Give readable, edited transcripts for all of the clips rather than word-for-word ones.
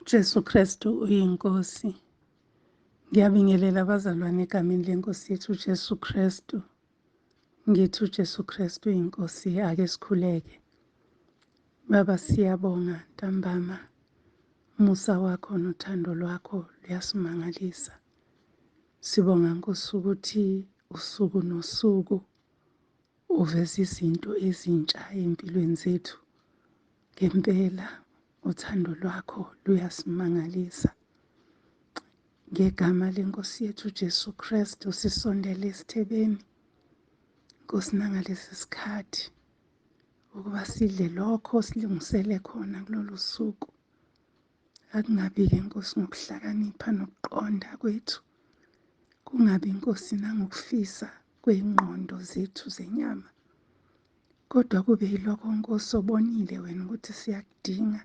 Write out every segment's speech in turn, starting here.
UJesu Kristu uyiNkosi. Ngiyabingelela abazalwane egameni lenkosi yethu uJesu Kristu. Ngithi uJesu Kristu uyiNkosi, ake sikhuleke. Baba, siyabonga ntambama. Umusa wakho nothando lwakho luyasimangalisa. Sibonga Nkosi ukuthi usuku nosuku uveza izinto ezintsha empilweni zethu. Ngempela uthando lwakho luyasimangalisa. Ngegama lenkosi yethu uJesu Kristu sisondele esithebeni. Nkosi, nangalesi sikhathi ukuba sidle lokho silungisele khona kulolu suku. Akungabi-ke Nkosi ngokuhlakanipha nokuqonda kwethu, kungabi Nkosi nangokufisa kwey'ngqondo zethu zenyama, kodwa kube yilokho Nkosi obonile wena ukuthi siyakudinga.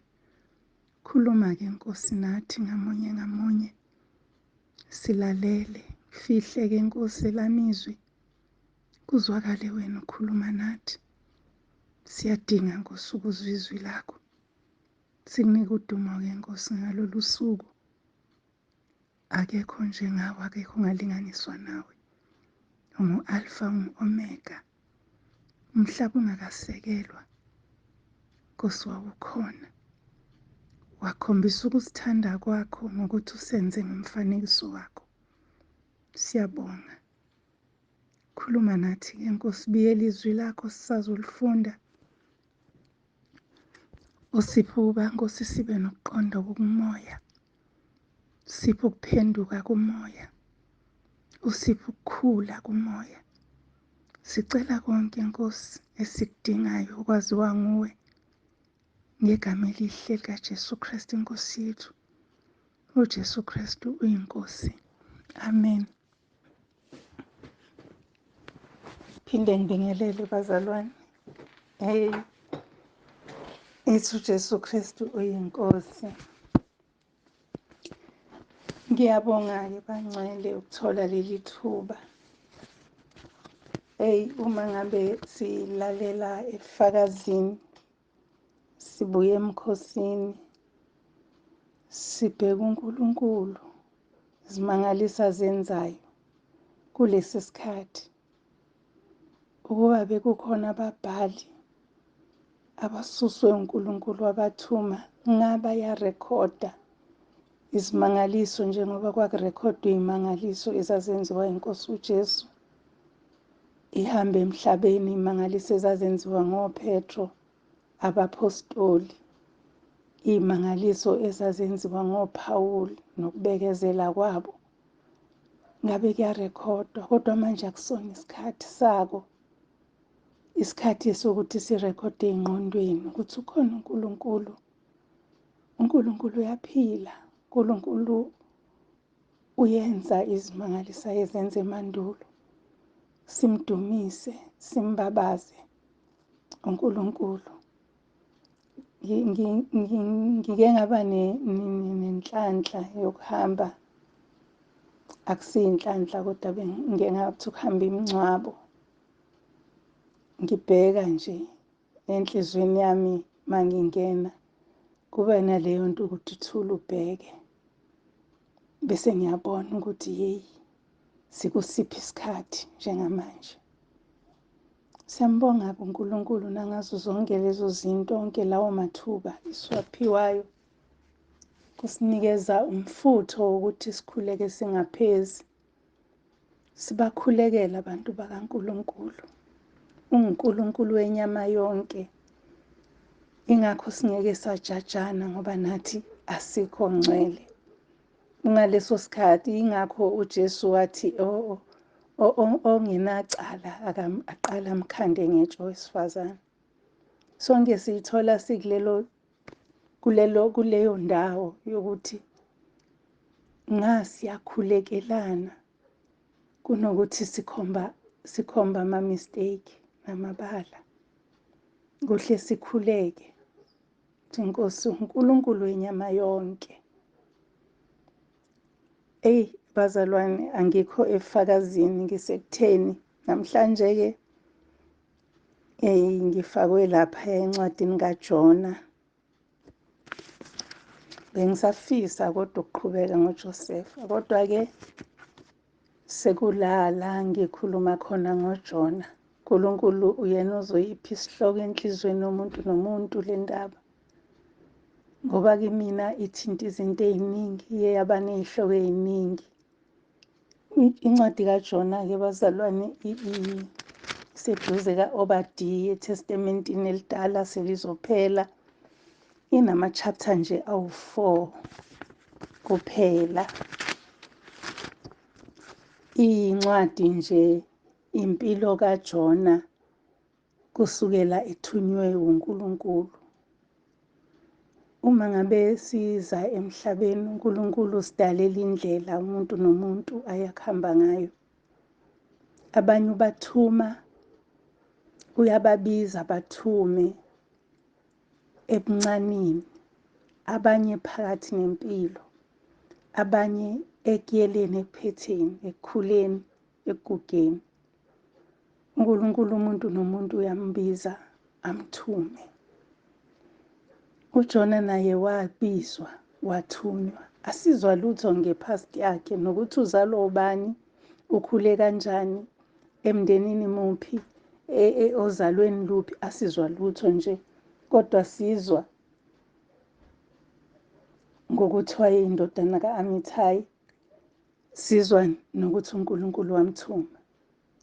Khuluma-ke Nkosi nathi ngamunye ngamunye, silalele, fihle-ke Nkosi elamizwi, kuzwakale wena ukhuluma nathi. Siyadinga Nkosi ukuzwa izwi lakho. Sikunika udumo-ke Nkosi ngalolu suku. Akekho njengawe, akekho ongalinganiswa nawe. Ungu-Alfa, ungu-Omega. Umhlaba ungakasekelwa, Nkosi wawukhona. Wakhombisa ukusithanda kwakho ngokuthi usenze ngomfanekiso wakho. Siyabonga. Khuluma nathi-ke Nkosi, biyela izwi lakho sisazolifunda. Usiphe ukuba Nkosi sibe nokuqonda kokumoya. Siphe ukuphenduka kumoya. Usiphe ukukhula kumoya. Sicela konke Nkosi esikudingayo okwaziwa nguwe ngegama elihle likaJesu Kristu inkosi yethu. UJesu Kristu uyiNkosi. Amen. Phinde ngibingelele bazalwane. Hey, ithi uJesu Kristu uyiNkosi. Ngiyabonga-ke bangcwele ukuthola leli thuba. Hey, uma ngabe silalela ebufakazini, sibuye emkhosini, sibheka uNkulunkulu, izimangaliso azenzayo kulesi sikhathi. Ukuba bekukhona ababhali abasuswe uNkulunkulu wabathuma, ngabe yarekhoda izimangaliso njengoba kwakurekhodwa iy'mangaliso ezazenziwa inkosi uJesu ihambe emhlabeni, iy'mangaliso ezazenziwa ngoPetro, abaphostoli, iy'mangaliso ezazenziwa ngoPawuli nokubekezela kwabo. Ngabe kuyarekhodwa, kodwa manje akusona isikhathi sako. Isikhathi sokuthi sirekhode ey'ngqondweni ukuthi ukhona uNkulunkulu. uNkulunkulu uyaphila. uNkulunkulu uyenza izimangaliso ayezenza emandulo. Simdumise, simbabaze uNkulunkulu. Ngike ngaba nenhlanhla yokuhamba, akusiyinhlanhla kodwa ngike ngathi ukuhamba imingcwabo. Ngibheka nje enhliziyweni yami mangingena, kuba naleyo nto ukuthi thula ubheke. Bese ngiyabona ukuthi yeyi, sikusiphi isikhathi njengamanje. Siyambonga uNkulunkulu nangazo zonke lezo zinto, onke lawo mathuba esiwaphiwayo kusinikeza umfutho wokuthi sikhuleke singaphezi. Sibakhulekela abantu bakaNkulunkulu. UnguNkulunkulu wenyama yonke. Ingakho singeke sajajana ngoba nathi asikho ngcwele. Ngaleso sikhathi ingakho uJesu wathi ongenacala aqala amkhande ngetshe owesifazane. Sonke siyithola sikulelo kulelo kuleyo ndawo yokuthi nga siyakhulekelana kunokuthi sikhomba ama mistake namabala. Kuhle sikhuleke. Inkosi uNkulunkulu wenyama yonke. Ey bazalwane, angikho efakazini, ngisekutheni namhlanje ke ngifakwe lapha encwadini kaJona. Bengisafisa kodwa ukuqhubeka ngoJosefa, kodwa-ke sekulala ngikhuluma khona ngoJona. uNkulunkulu uyena ozoyipha isihloko enhliziyweni yomuntu nomuntu le ndaba, ngoba kimina ithinta izinto ey'ningi, iye yaba ney'hloko ey'ningi. Incwadi kaJona-ke bazalwane iseduze ka-Obadiya eTestamentini elidala, selizophela. Inama-chapter nje awu-4 kuphela. Iyincwadi nje impilo kaJona kusukela ethunywe uNkulunkulu. Uma ngabe siza emhlabeni, uNkulunkulu usidalela indlela umuntu nomuntu ayakuhamba ngayo. Abanye ubathuma, uyababiza bathume ebuncanini, abanye phakathi nempilo, abanye ekuyeleni, ekuphetheni, ekukhuleni, ekugugeni. uNkulunkulu umuntu nomuntu uyambiza amthume. uJona naye wabizwa, wathunywa. Asizwa lutho ngepast yakhe nokuthi uzalwa ubani, ukhule kanjani, emndenini muphi, ozalweni luphi, asizwa lutho nje. Kodwa sizwa ngokuthi wayeyindodana ka-Amithayi, sizwa nokuthi uNkulunkulu wamthuma.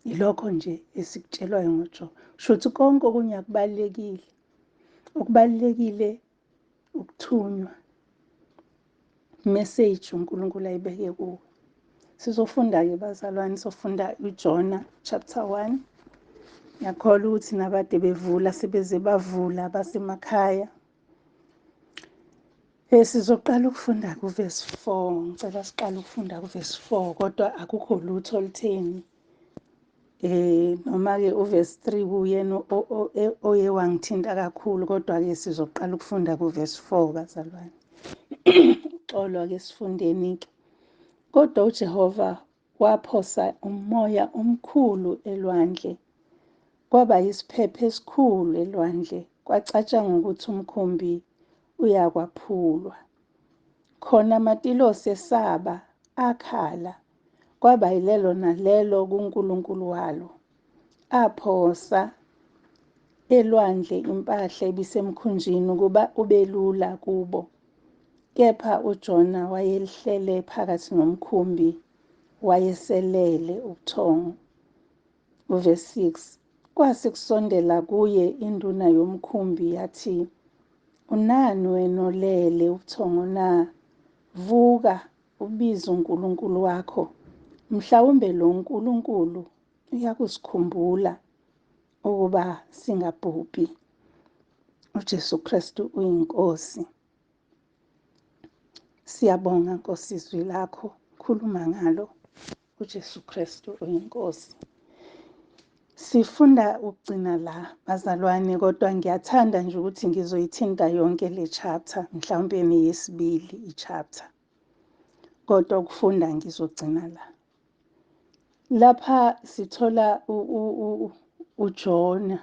Yilokho nje esikutshelwayo ngoJona. Kusho ukuthi konke okunye akubalulekile. Okubalulekile ukuthunywa, message uNkulunkulu ayibeke kuwe. Sizofunda-ke bazalwane, sofunda uJona chapter 1. Ngiyakholwa ukuthi nabade bevula sebeze bavula basemakhaya. Sizoqala ukufunda kuverse 4. Ngicela siqale ukufunda kuverse 4, kodwa akukho lutho olutheni. Noma-ke uverse 3 kuyena oye wangithinta kakhulu, kodwa-ke sizoqala ukufunda kuverse 4 bazalwane. Uxolo-ke sifundeni-ke. Kodwa uJehova waphosa umoya omkhulu elwandle, kwaba yisiphepho esikhulu elwandle, kwacatshangwa ukuthi umkhumbi uyakwaphulwa. Khona amatilosi esaba, akhala, kwaba yilelo nalelo kuNkulunkulu walo. Aphosa elwandle impahla ebisemkhunjini ukuba ube lula kubo. Kepha uJona wayelihlele phakathi nomkhumbi, wayeselele ubuthongo. Uverse 6, kwase kusondela kuye induna yomkhumbi yathi, unani wena olele ubuthongo na? Vuka ubize uNkulunkulu wakho, mhlawumbe lo Nkulunkulu uyakusikhumbula ukuba singabhubhi. uJesu Kristu uyiNkosi. Siyabonga Nkosi izwi lakho, khuluma ngalo. uJesu Kristu uyiNkosi. Sifunda ukugcina la bazalwane, kodwa ngiyathanda nje ukuthi ngizoyithinta yonke le chapter, mhlawumbe neyesibili i-chapter, kodwa ukufunda ngizogcina la. Lapha sithola uJona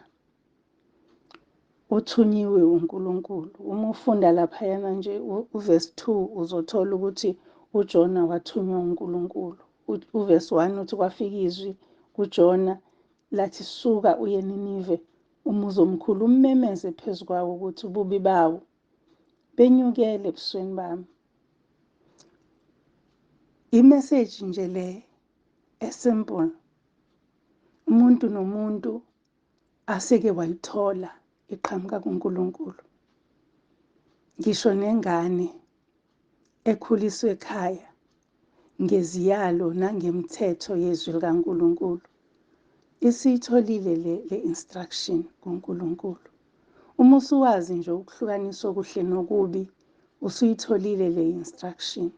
uthunyiwe uNkulunkulu. Uma ufunda laphayana nje uverse 2 uzothola ukuthi uJona wathunywa uNkulunkulu. Uverse 1 uthi kwafika izwi kuJona lathi suka uye eNinive, umuzi omkhulu, ummemeze phezu kwawo ukuthi ububi bawo benyukele ebusweni bami. Imessage nje le esimple, umuntu nomuntu aseke wayithola iqhamuka kuNkulunkulu. Ngisho nengane ekhuliswe ekhaya ngeziyalo nangemthetho yezwi likaNkulunkulu isiyitholile le instruction kuNkulunkulu. Uma usuwazi nje ukuhlukanisa okuhle nokubi, usuyitholile le instruction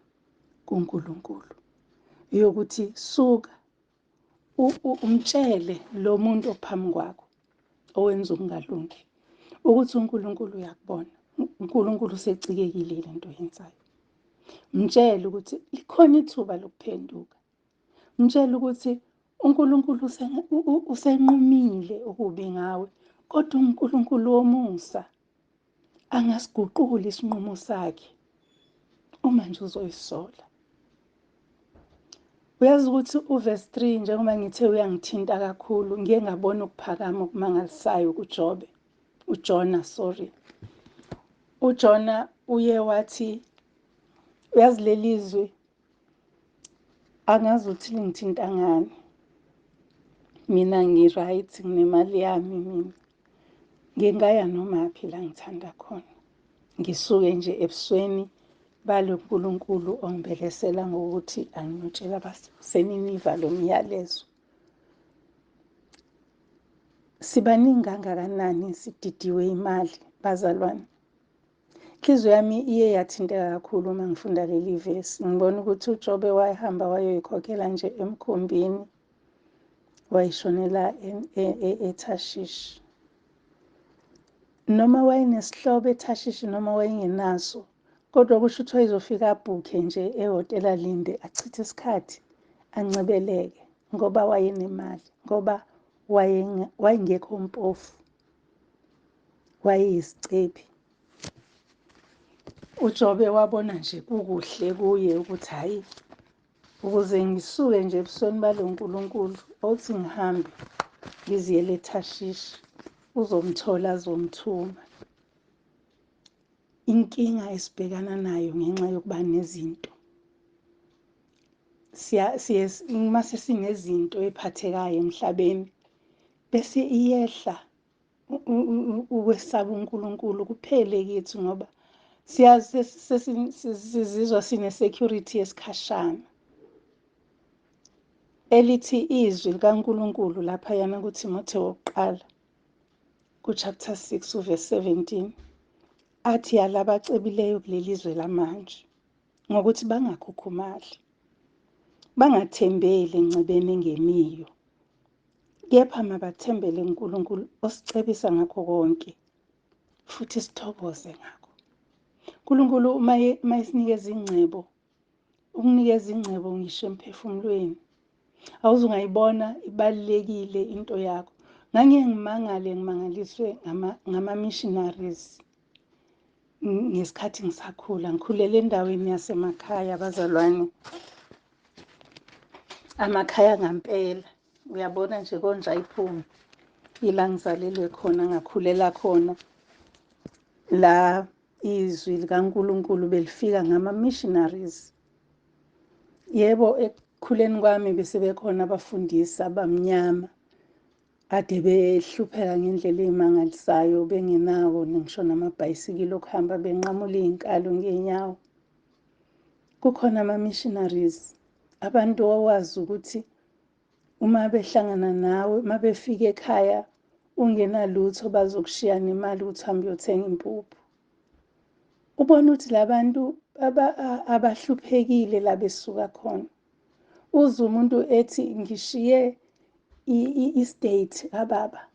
kuNkulunkulu yokuthi suka umtshele lo muntu ophambi kwakho owenza okungalungi ukuthi uNkulunkulu uyakubona, uNkulunkulu usecikekile lento oyenzayo. Mtshele ukuthi likhona ithuba lokuphenduka. Mtshele ukuthi uNkulunkulu usenqumile okubi ngawe, kodwa uNkulunkulu womusa angasiguqula isinqumo sakhe. Uma nje uzoyisola. Uyazi ukuthi uverse 3 njengoba ngithe uyangithinta kakhulu, ngiye ngabona ukuphakama okumangalisayo kuJobe, uJona, sorry. UJona uye wathi, uyazi leli zwi angazi ukuthi lingithinta ngani. Mina ngi-right, nginemali yami mina. Ngingaya nomaphi la ngithanda khona. Ngisuke nje ebusweni balo Nkulunkulu ongibelesela ngokuthi angiyotshela abaseNiniva lo myalezo. Sibaningi kangakanani sididiwe imali, bazalwane? Inhliziyo yami iye yathinteka kakhulu uma ngifunda leli vesi. Ngibona ukuthi uJobe wayehamba wayoyikhokhela nje emkhumbini, wayishonela eThashishi. Noma wayenesihlobo eThashishi noma wayengenaso, kodwa kusho ukuthi wayezofika abhukhe nje ehhotela linde, achithe isikhathi, ancebeleke, ngoba wayenemali, ngoba wayengekho mpofu, wayeyisicebi. UJobe wabona nje kukuhle kuye ukuthi hhayi, ukuze ngisuke nje ebusweni balo Nkulunkulu, othi ngihambe ngiziyele eThashishi, uzomthola azomthuma. Inkinga esibhekana nayo ngenxa yokuba nezinto, siye uma sesinezinto ephathekayo emhlabeni, bese iyehla ukwesaba uNkulunkulu kuphele kithi, ngoba siyazi sizizwa sine-security yesikhashana. Elithi izwi likaNkulunkulu laphayana kuThimothi wokuqala ku-chapter 6 uverse 17, athi yalabacebileyo kuleli zwe lamanje ngokuthi bangakhukhumali, bangathembeli encebeni engemiyo, kepha mabathembele kuNkulunkulu osicebisa ngakho konke futhi sithokoze ngakho. uNkulunkulu uma esinikeza ingcebo, ukunikeza ingcebo ngisho emphefumulweni, awuze ungayibona ibalulekile into yakho. Ngangiye ngimangale, ngimangaliswe ngama-missionaries ngesikhathi ngisakhula. Ngikhulele endaweni yasemakhaya, bazalwane, amakhaya ngampela. Uyabona nje konja iphuma ila ngizalelwe khona, ngakhulela khona, la izwi likaNkulunkulu belifika ngama-missionaries. Yebo, ekukhuleni kwami bese bekhona abafundisi abamnyama ade behlupheka ngendlela eyimangalisayo, bengenawo ngisho namabhayisikili okuhamba, benqamula iy'nkalo ngey'nyawo. Kukhona ama-missionaries, abantu owazi ukuthi uma behlangana nawe, uma befika ekhaya ungenalutho, bazokushiya nemali ukuthi uhambe uyothenga impuphu. Ubone ukuthi labantu abahluphekile la besuka khona. Uzwe umuntu ethi ngishiye i-state kababa,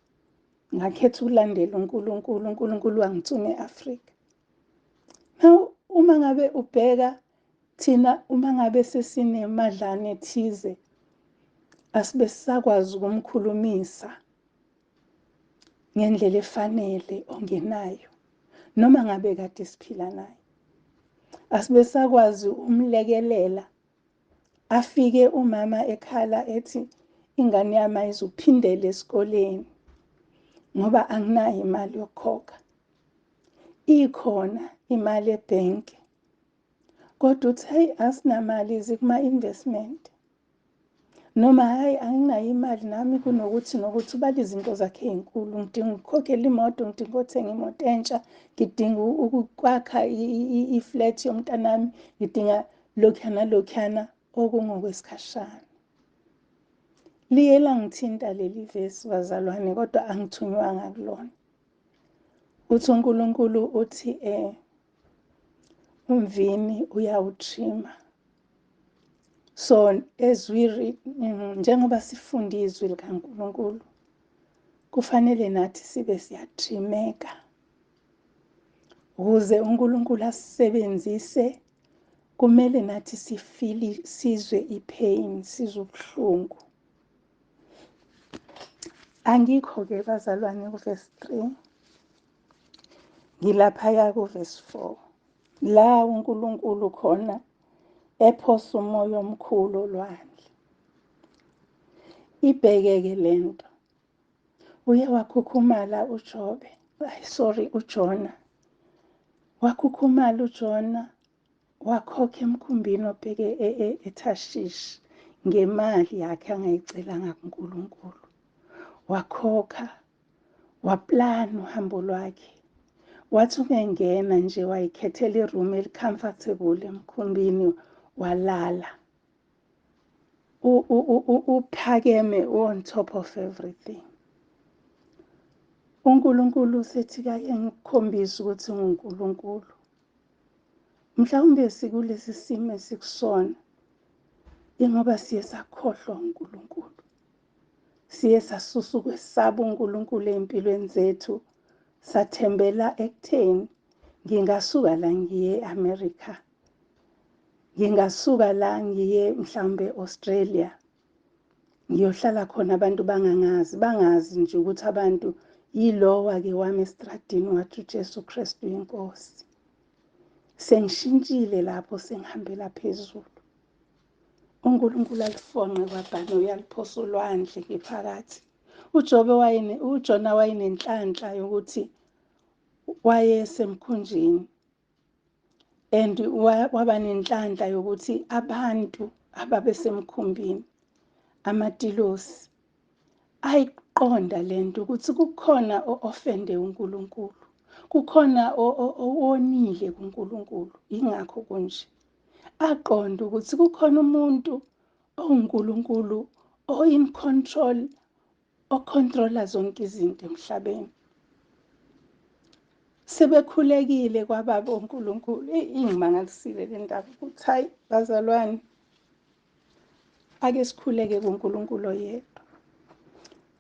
ngakhetha ukulandela uNkulunkulu, uNkulunkulu wangithuma e-Afrika. Now uma ngabe ubheka thina, uma ngabe sesinemadlana ethize, asibe sisakwazi ukumkhulumisa ngendlela efanele ongenayo, noma ngabe kade siphila naye. Asibe sakwazi umlekelela, afike umama ekhala ethi ingane yami ayizuphindela esikoleni ngoba anginayo imali yokukhokha. Ikhona imali ebhenki, kodwa uthi hayi asinamali, zikuma-investment, noma hayi anginayo imali nami kunokuthi nokuthi ubala izinto zakhe ey'nkulu, ngidinga ukukhokhela imoto, ngidinga ukuthenga imoto entsha, ngidinga ukwakha i-flat yomntanami, ngidinga lokhuyana lokhuyana okungokwesikhashana. Liye langithinta leli vesi bazalwane, kodwa angithunywanga kulona. Uthi uNkulunkulu uthi umvini uyawutrima. So as we read, njengoba sifunda izwi likaNkulunkulu, kufanele nathi sibe siyatrimeka ukuze uNkulunkulu asisebenzise. Kumele nathi sifili, sizwe ipain, sizwe ubuhlungu. Angikho-ke bazalwane ku-verse 3, ngilaphaya ku-verse 4. La uNkulunkulu khona ephosa umoya omkhulu olwandle. Ibhekeke lento. Uye wakhukhumala uJobe, sorry uJona. Wakhukhumala uJona wakhokha emkhumbini obheke eThashishi ngemali yakhe angayicelanga kuNkulunkulu. Wakhokha, waplana uhambo lwakhe. Wathi ungengena nje wayikhethela iroom eli-comfortable emkhumbini walala. Uphakeme on top of everything. uNkulunkulu usethi kake ngikukhombise ukuthi unguNkulunkulu. Mhlawumbe sikulesi simo esikusona ingoba siye sakhohlwa uNkulunkulu. Siye sasusa ukwesaba uNkulunkulu ey'mpilweni zethu, sathembela ekutheni ngingasuka la ngiye e-America, ngingasuka la ngiye mhlawumbe e-Australia, ngiyohlala khona abantu bangangazi, bangazi nje ukuthi abantu yilowa-ke wami estradini wathi uJesu Kristu inkosi. Sengishintshile lapho sengihambela phezulu. uNkulunkulu alifonqe kwabhano uyaliphosa olwandle ngephakathi. UJobe wayene uJona wayenenhlanhla yokuthi wayesemkhunjini and waba nenhlanhla yokuthi abantu ababesemkhumbini amatilosi ayiqonda lento ukuthi kukhona o-offende uNkulunkulu, kukhona owonile kuNkulunkulu, ingakho kunje. Aqonda ukuthi kukhona umuntu owuNkulunkulu o-in control, ocontrola zonke izinto emhlabeni. Sebekhulekile kwababa uNkulunkulu. Eyi, ingimangalisile le ndaba ukuthi hayi bazalwane, ake sikhuleke kuNkulunkulu oyedwa.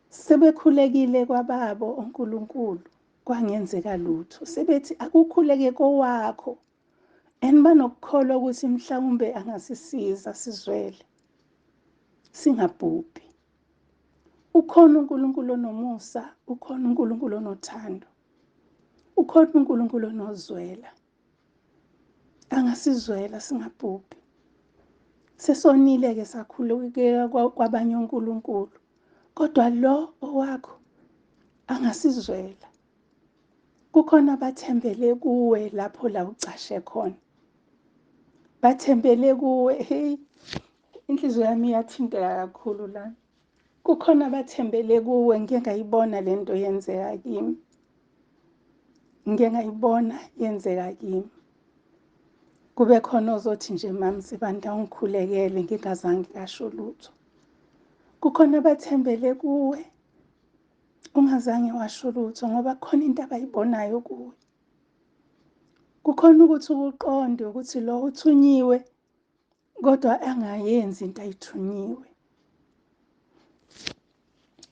Sebekhulekile kwababo uNkulunkulu kwangenzeka lutho. Sebethi akukhuleke kowakho and banokukholwa ukuthi mhlawumbe angasisiza sizwele singabhubhi. Ukhona uNkulunkulu onomusa, ukhona uNkulunkulu onothando, ukhona uNkulunkulu onozwela. Angasizwela singabhubhi. Sesonile-ke sakhulekeka kwabanye onkulunkulu, kodwa lo owakho angasizwela. Kukhona abathembele kuwe lapho la ucashe khona, bathembele kuwe. Hey, inhliziyo yami iyathinteka kakhulu la. Kukhona abathembele kuwe. Ngike ngayibona lento yenzeka kimi, ngike ngayibona yenzeka kimi. Kube khona ozothi nje mama Sibanda ungikhulekele ngingazange ngasho lutho. Kukhona abathembele kuwe ungazange washo lutho ngoba kukhona into abayibonayo kuwe. Kukhona ukuthi ukuqonde ukuthi lo uthunyiwe kodwa angayenzi into ayithunyiwe.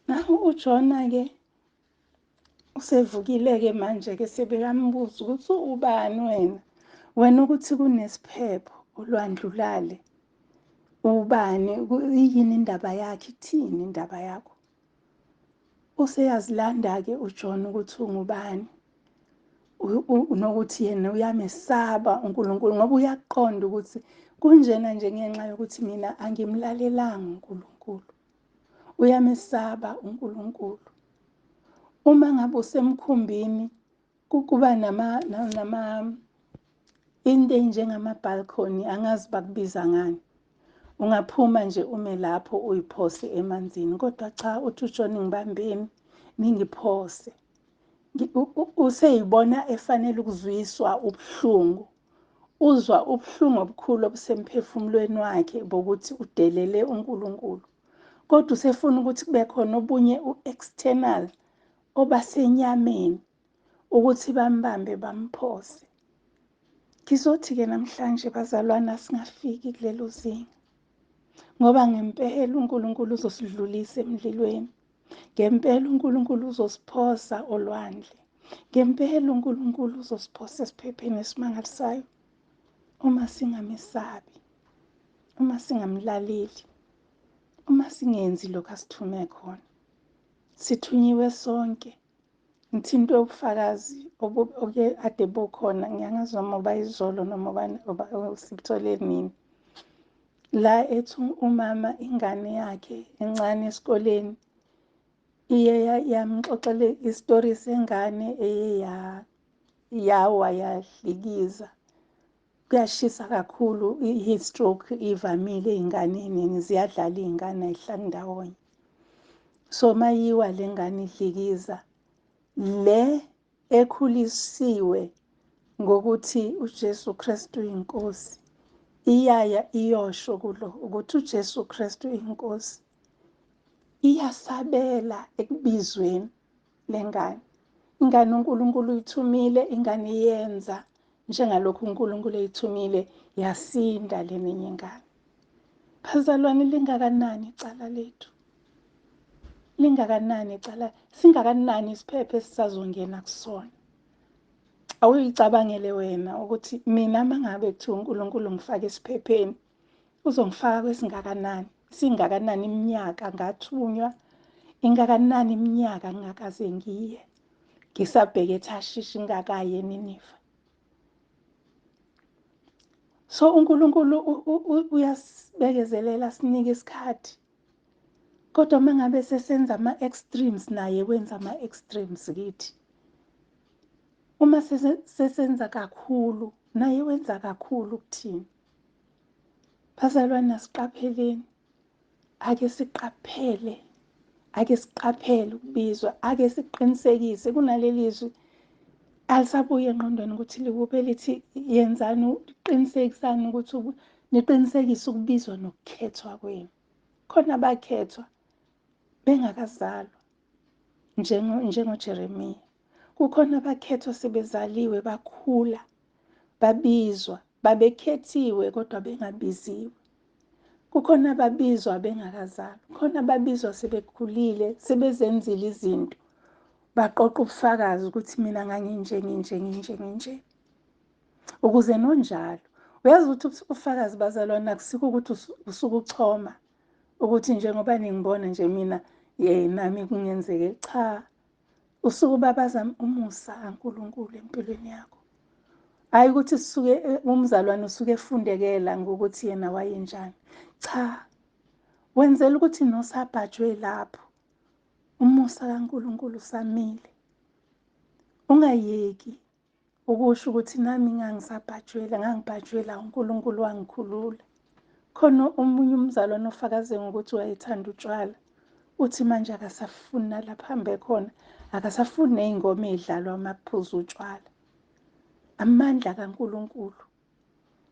Naku uJona-ke usevukile-ke manje-ke sebekambuza ukuthi ubani wena, wena ukuthi kunesiphepho olwandle ulale, ubani, iyini indaba yakhe, ithini indaba yakho? Useyazilanda-ke uJona ukuthi ungubani nokuthi yena uyamesaba uNkulunkulu ngoba uyaqonda ukuthi kunjena nje ngenxa yokuthi mina angimlalelanga uNkulunkulu. Uyamesaba uNkulunkulu. Uma ngabe usemkhumbini kuba nama nama into enjengama-balcony, angazi bakubiza ngani. Ungaphuma nje ume lapho uyiphose emanzini, kodwa cha uthi uJohn ngibambeni ningiphose. Useyibona efanele ukuzwiswa ubuhlungu. Uzwa ubuhlungu obukhulu obusemphefumulweni wakhe bokuthi udelele uNkulunkulu. Kodwa usefuna ukuthi kube khona obunye u-external obasenyameni ukuthi bambambe bamphose. Ngizothi-ke namhlanje bazalwana singafiki kulelo zinga, ngoba ngempela uNkulunkulu uzosidlulisa emlilweni, ngempela uNkulunkulu uzosiphosa olwandle, ngempela uNkulunkulu uzosiphosa esiphepheni esimangalisayo uma singamesabi, uma singamlaleli, uma singenzi lokhu asithume khona. Sithunyiwe sonke. Ngithintwe ubufakazi oke ade bukhona, ngiyangazi noma uba izolo noma uba sikuthole nini. La ethi umama ingane yakhe encane esikoleni iye yamxoxela isitori sengane eye yawa yadlikiza. Kuyashisa kakhulu, i-heat stroke ivamile ey'nganeni, ziyadlala iy'ngane ay'hlali ndawonye. So mayiwa le ngane idlikiza, le ekhulisiwe ngokuthi uJesu Kristu uyinkosi, iyaya iyosho kulo ukuthi uJesu Kristu uyinkosi. Iyasabela ekubizweni lengane. Ingane uNkulunkulu uyithumile, ingane iyenza njengalokhu uNkulunkulu eyithumile, yasinda leminye ingane. Bazalwane, lingakanani icala lethu? Lingakanani icala? Singakanani isiphepho esisazongena kusona? Awuyicabangele wena ukuthi mina mangabe kuthiwa uNkulunkulu ngifake esiphepheni, uzongifaka kwesingakanani? Singakanani iminyaka ngathunywa? Ingakanani iminyaka ngingakaze ngiye? Ngisabheke eThashishi ngingakayi eNiniva. So uNkulunkulu uyasibekezelela, sinike isikhathi. Kodwa uma ngabe sesenza ama-extremes, naye wenza ama-extremes kithi. Uma sesenza kakhulu, naye wenza kakhulu kuthina. Bazalwane, asiqapheleni. Ake siqaphele, ake siqaphele ukubizwa, ake siqinisekise kunaleli zwi alisabuye engqondweni ukuthi likuphi elithi yenzani, qinisekisani ukuthi niqinisekise ukubizwa nokukhethwa kwenu. Khona abakhethwa bengakazalwa njengoJeremiya. Kukhona abakhethwa sebezaliwe, bakhula, babizwa, babekhethiwe kodwa bengabiziwe. Kukhona ababizwa bengakazalwa, kukhona ababizwa sebekhulile, sebezenzile izinto, baqoqa ubufakazi ukuthi mina nganginje, nginje, nginje, nginje. Ukuze nonjalo, uyazi ukuthi ubufakazi bazalwane akusikho ukuthi usuke uchoma, ukuthi njengoba ningibona nje mina, nami kungenzeke. Cha, usuke ubabaza umusa kaNkulunkulu empilweni yakho. Hayi ukuthi sisuke umzalwane usuke efundekela ngokuthi yena wayenjani. Cha, wenzela ukuthi nosabhajwe lapho umusa kaNkulunkulu usamile. Ungayeki ukusho ukuthi nami ngangisabhajwela, ngangibhajwela, uNkulunkulu wangikhulula. Khona omunye umzalwane ofakaze ngokuthi wayethanda utshwala, uthi manje akasafuni nalapha ahambe khona, akasafuni ney'ngoma ey'dlalwa uma kuphuza utshwala. Amandla kaNkulunkulu,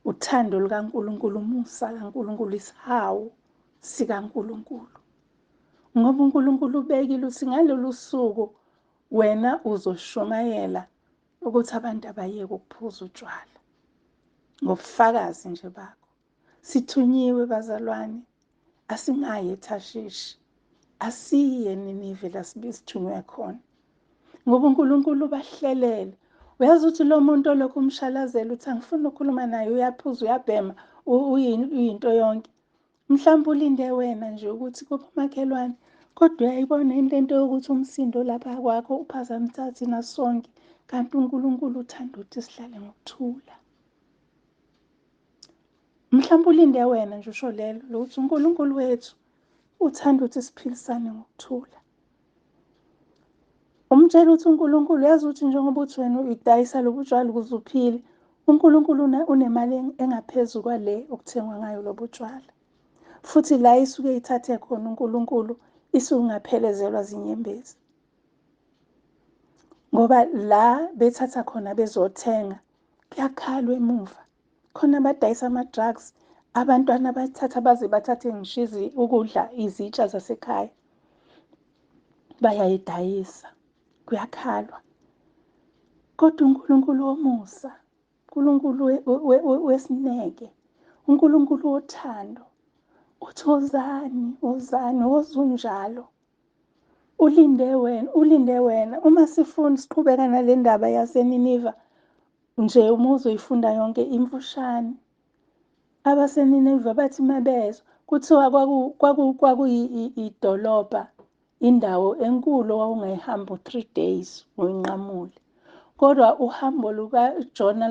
uthando lukaNkulunkulu, umusa kaNkulunkulu, isihawu sikaNkulunkulu. Ngoba uNkulunkulu ubekile ukuthi ngalolu suku wena uzoshumayela ukuthi abantu abayeke ukuphuza utshwala ngobufakazi nje bakho. Sithunyiwe bazalwane, asingayi eThashishi, asiye eNinive la sithunywe khona, ngoba uNkulunkulu ubahlelele. Uyazi ukuthi lo muntu olokhu umshalazela uthi angifuni ukukhuluma naye, uyaphuza, uyabhema, uyinto yonke. Mhlawumbe ulinde wena nje ukuthi kube umakhelwane, kodwa uyayibona yini lento yokuthi umsindo lapha kwakho uphazamisa thina sonke, kanti uNkulunkulu uthanda ukuthi sihlale ngokuthula. Mhlawumbe ulinde wena nje usho lelo lokuthi uNkulunkulu wethu uthanda ukuthi siphilisane ngokuthula. Umtshela ukuthi uNkulunkulu uyazi ukuthi njengoba uthi wena uyidayisa lobu tshwala ukuze uphile, uNkulunkulu unemali engaphezu kwale okuthengwa ngayo lobu tshwala. Futhi la isuke ithathe khona uNkulunkulu isuke ingaphelezelwa zinyembezi. Ngoba la bethatha khona bezothenga kuyakhalwa emuva. Khona abadayisa ama-drugs, abantwana bathatha baze bathathe ngisho ukudla izitsha zasekhaya bayayidayisa, kuyakhalwa. Kodwa uNkulunkulu womusa, uNkulunkulu wesineke, uNkulunkulu wothando uthi wozani, wozani, wozunjalo. Ulinde wena, ulinde wena. Uma sifuna siqhubeka nale ndaba yaseNiniva nje, uma uzoyifunda yonke imfushane. AbaseNiniva bathi mabezwa kuthiwa kwakuyidolobha Indawo enkulu owawungayihamba u-3 days uyinqamule. Kodwa uhambo lukaJona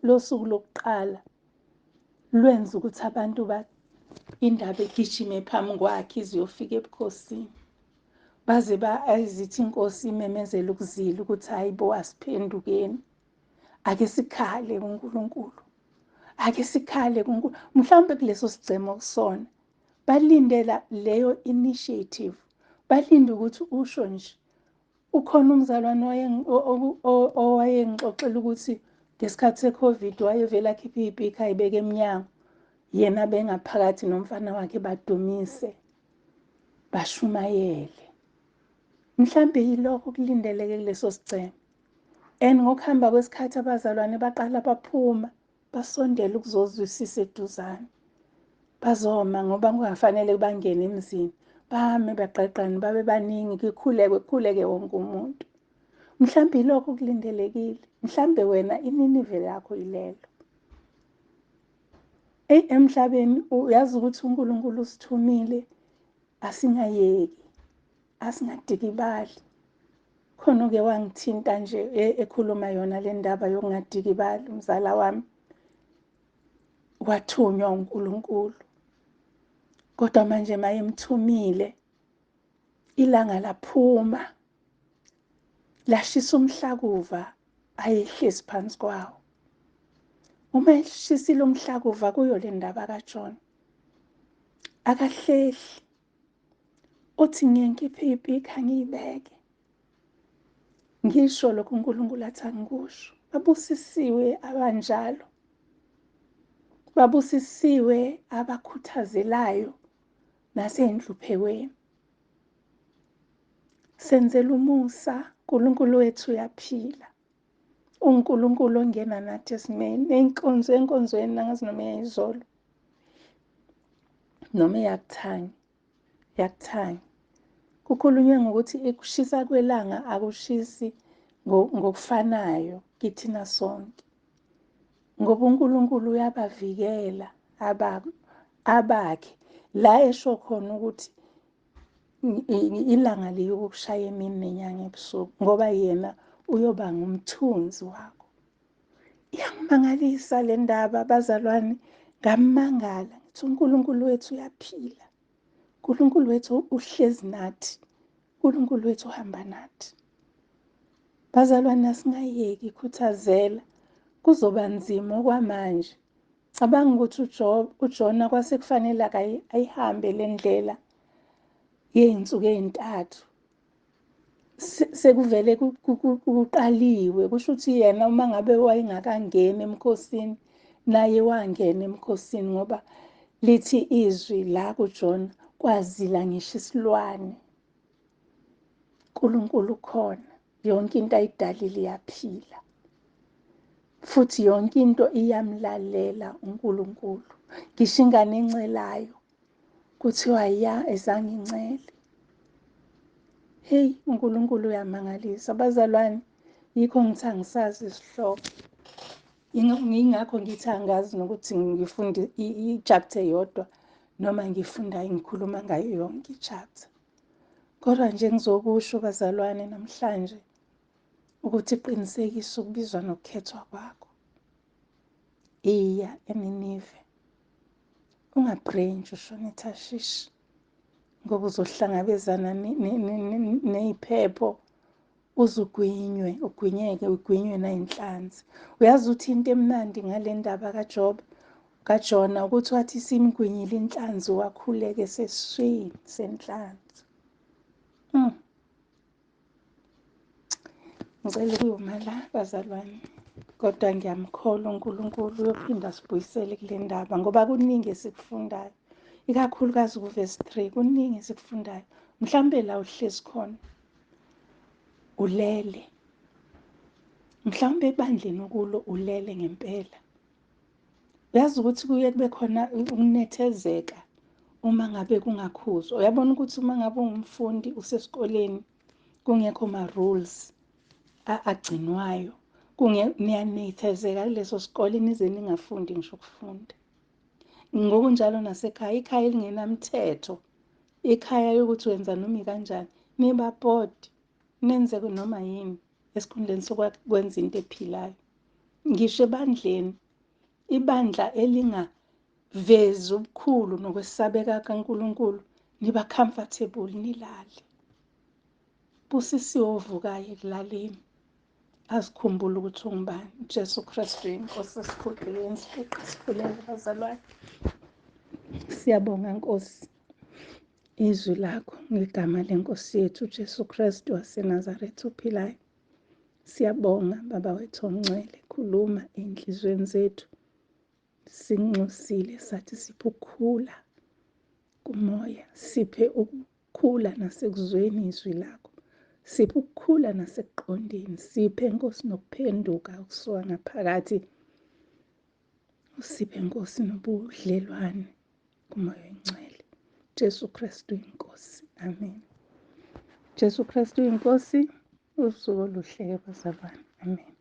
losuku lokuqala lwenza ukuthi abantu indaba igijime phambi kwakhe iziyofika ebukhosini. Baze azithi inkosi imemezela ukuzila ukuthi hayi bo, asiphendukeni, ake sikhale kuNkulunkulu, ake sikhale kuNkulunkulu. Mhlawumbe kuleso sigcemo kusona balindela leyo initiative, balinde ukuthi usho nje. Ukhona umzalwane owayengixoxela ukuthi ngesikhathi se-COVID wayevele akhiphe iy'pikha ayibeke emnyango, yena bengaphakathi nomfana wakhe badumise, bashumayele. Mhlambe yilokho kulindeleke kuleso sigceme. And ngokuhamba kwesikhathi abazalwane baqala baphuma basondela ukuzozwisisa eduzane, bazoma ngoba kungafanele bangene emzini, bame bagqagqane babe baningi, kukhuleke kukhuleke wonke umuntu. Mhlambe yilokho kulindelekile, mhlambe wena iNinive lakho yilelo. Eyi, emhlabeni uyazi ukuthi uNkulunkulu usithumile, asingayeki, asingadikibali. Khona-ke wangithinta nje ekhuluma yona le ndaba yokungadikibali. Umzala wami wathunywa uNkulunkulu, kodwa manje mayemthumile ilanga laphuma lashisa umhlakuva ayehlezi phansi kwawo. Uma eshisile umhlakuva kuyo le ndaba kaJona, akahlehli, uthi ngiye ngikhiphe iy'pikha ngiyibeke, ngisho lokhu uNkulunkulu athi angikusho. Babusisiwe abanjalo, babusisiwe abakhuthazelayo nasey'nhluphekweni. Senzela umusa, uNkulunkulu wethu uyaphila, uNkulunkulu ongena nathi esimeni enkonzo enkonzweni angazi noma eyayizolo noma eyakuthangi yakuthangi. Kukhulunywe ngokuthi ukushisa kwelanga akushisi ngokufanayo kithina sonke, ngoba uNkulunkulu uyabavikela abakhe. La esho khona ukuthi ilanga liyokushaya emini nenyanga ebusuku, ngoba yena uyoba ngumthunzi wakho. Iyangimangalisa le ndaba bazalwane, ngamangala ngithi uNkulunkulu wethu uyaphila, uNkulunkulu wethu uhlezi nathi, uNkulunkulu wethu uhamba nathi. Bazalwane, asingayeki, khuthazela, kuzoba nzima okwamanje. Cabanga ukuthi uJona kwase kufanele ayihambe le ndlela yey'nsuku ey'ntathu, sekuvele kuqaliwe. Kusho ukuthi yena uma ngabe wayengakangeni emkhosini, naye wangena emkhosini, ngoba lithi izwi la kuJona kwazila ngisho isilwane. uNkulunkulu ukhona, yonke into ayidalile iyaphila, futhi yonke into iyamlalela uNkulunkulu. Ngisho ingane encelayo kuthiwa ya ezange incele. Hey, uNkulunkulu uyamangalisa bazalwane. Yikho ngithi angisazi isihloko, ingakho ngithi angazi nokuthi ngifunda i-chapter eyodwa noma ngifunda ngikhuluma ngayo yonke i-chapter. Kodwa nje ngizokusho bazalwane namhlanje ukuthi qinisekisa ukubizwa nokukhethwa kwakho. Iya eNinive, ungabhrentshi ushone eThashishi, ngoba uzohlangabezana ney'phepho, uzugwinywe, ugwinyeke, ugwinywe nayinhlanzi. Uyazi ukuthi into emnandi ngale ndaba kaJob, kaJona, ukuthi wathi simgwinyile inhlanzi wakhuleka esesiswini senhlanzi. Ngicela ukuyoma la bazalwane, kodwa ngiyamkholwa uNkulunkulu uyophinda sibuyisele kule ndaba, ngoba kuningi esikufundayo, ikakhulukazi kuvesi 3 kuningi esikufundayo. Mhlambe la uhlezi khona ulele, mhlawumbe ebandleni okulo ulele ngempela. Uyazi ukuthi kuye kube khona ukunethezeka uma ngabe kungakhuzwa. Uyabona ukuthi uma ngabe ungumfundi usesikoleni kungekho ma-rules agcinwayo, niyanethezeka kuleso sikole nize ningafundi ngisho ukufunda. Ngokunjalo nasekhaya, ikhaya elingenamthetho Ikhaya yokuthi wenza noma ikanjani, niba bored, nenze noma yini esikhundleni sokwenza into ephilayo. Ngisho ebandleni, ibandla elingavezi ubukhulu nokwesabeka kaNkulunkulu, niba comfortable nilale. Busisiwe ovukayo ekulaleni, azikhumbule ukuthi ungubani. Jesu Kristu inkosi esikhulekeni, sifiqe sikhuleke bazalwane. Siyabonga Nkosi izwi lakho ngegama lenkosi yethu Jesu Kristu waseNazaretha ophilayo. Siyabonga Baba wethu ongcwele, khuluma ey'nhliziyweni zethu. Sinxusile sathi siphe ukukhula kumoya, siphe ukukhula nasekuzweni izwi lakho, siphe ukukhula nasekuqondeni, siphe Nkosi nokuphenduka okusuka ngaphakathi, usiphe Nkosi nobudlelwane kumoya oyingcwele. Jesu Kristu inkosi, amen. Jesu Kristu inkosi. Usuku oluhle-ke bazalwane, amen.